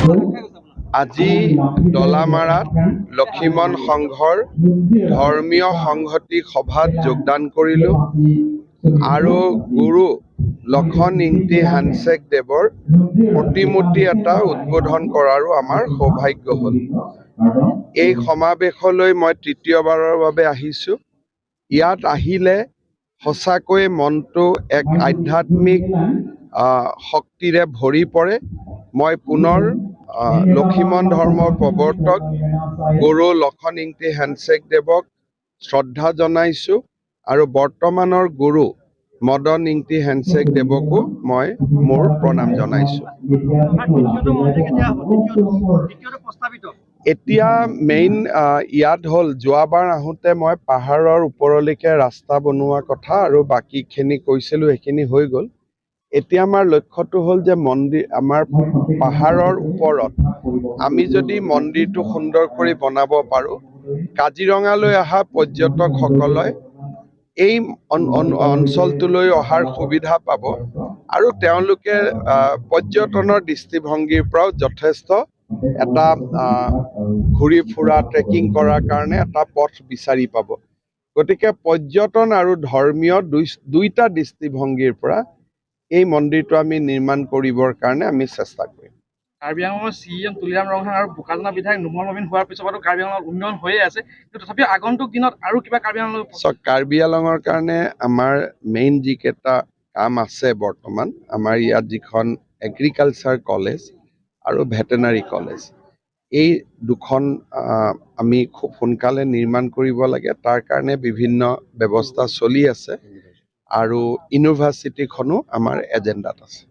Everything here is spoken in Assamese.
আজি ডলামাৰাত লখিমন সংঘৰ ধৰ্মীয় সংহতি সভাত যোগদান কৰিলোঁ আৰু গুৰু লখন ইংতি হানচেক দেৱৰ প্ৰতিমূৰ্তি এটা উদ্বোধন কৰাৰো আমাৰ সৌভাগ্য হ'ল। এই সমাৱেশলৈ মই তৃতীয়বাৰৰ বাবে আহিছোঁ। ইয়াত আহিলে সঁচাকৈয়ে মনটো এক আধ্যাত্মিক শক্তিৰে ভৰি পৰে। মই পুনৰ লখিমন ধৰ্মৰ প্ৰৱৰ্তক গুৰু লখন ইংতি হেনচেক দেৱক শ্ৰদ্ধা জনাইছোঁ আৰু বৰ্তমানৰ গুৰু মদন ইংতি হেনচেক দেৱকো মই মোৰ প্ৰণাম জনাইছোঁ। এতিয়া মেইন ইয়াত হ'ল, যোৱাবাৰ আহোঁতে মই পাহাৰৰ ওপৰলৈকে ৰাস্তা বনোৱা কথা আৰু বাকীখিনি কৈছিলোঁ, সেইখিনি হৈ গ'ল। এতিয়া আমাৰ লক্ষ্যটো হ'ল যে মন্দিৰ আমাৰ পাহাৰৰ ওপৰত আমি যদি মন্দিৰটো সুন্দৰ কৰি বনাব পাৰোঁ, কাজিৰঙালৈ অহা পৰ্যটকসকলে এই অঞ্চলটোলৈ অহাৰ সুবিধা পাব আৰু তেওঁলোকে পৰ্যটনৰ দৃষ্টিভংগীৰ পৰাও যথেষ্ট এটা ঘূৰি ফুৰা, ট্ৰেকিং কৰাৰ কাৰণে এটা পথ বিচাৰি পাব। গতিকে পৰ্যটন আৰু ধৰ্মীয় দুইটা দৃষ্টিভংগীৰ পৰা এই মন্দিৰটো আমি নিৰ্মাণ কৰিবৰ কাৰণে আমি চেষ্টা কৰিম। কাৰ্বি আংলঙৰ চি এম তুলিৰাম ৰংহাং আৰু বোকাজানৰ বিধায়ক নোমল নবীন হোৱাৰ পিছতো কাৰ্বি আংলঙত উন্নয়ন হৈয়ে আছে, কিন্তু তথাপিও আগন্তুক দিনত আৰু কিবা কাৰ্বি আংলং চাওক, কাৰ্বি আংলঙৰ কাৰণে আমাৰ মেইন যিকেইটা কাম আছে বৰ্তমান, আমাৰ ইয়াত যিখন এগ্ৰিকালচাৰ কলেজ আৰু ভেটেনাৰী কলেজ, এই দুখন আমি খুব সোনকালে নিৰ্মাণ কৰিব লাগে। তাৰ কাৰণে বিভিন্ন ব্যৱস্থা চলি আছে আৰু ইউনিভাৰ্চিটিখনো আমাৰ এজেণ্ডাত আছে।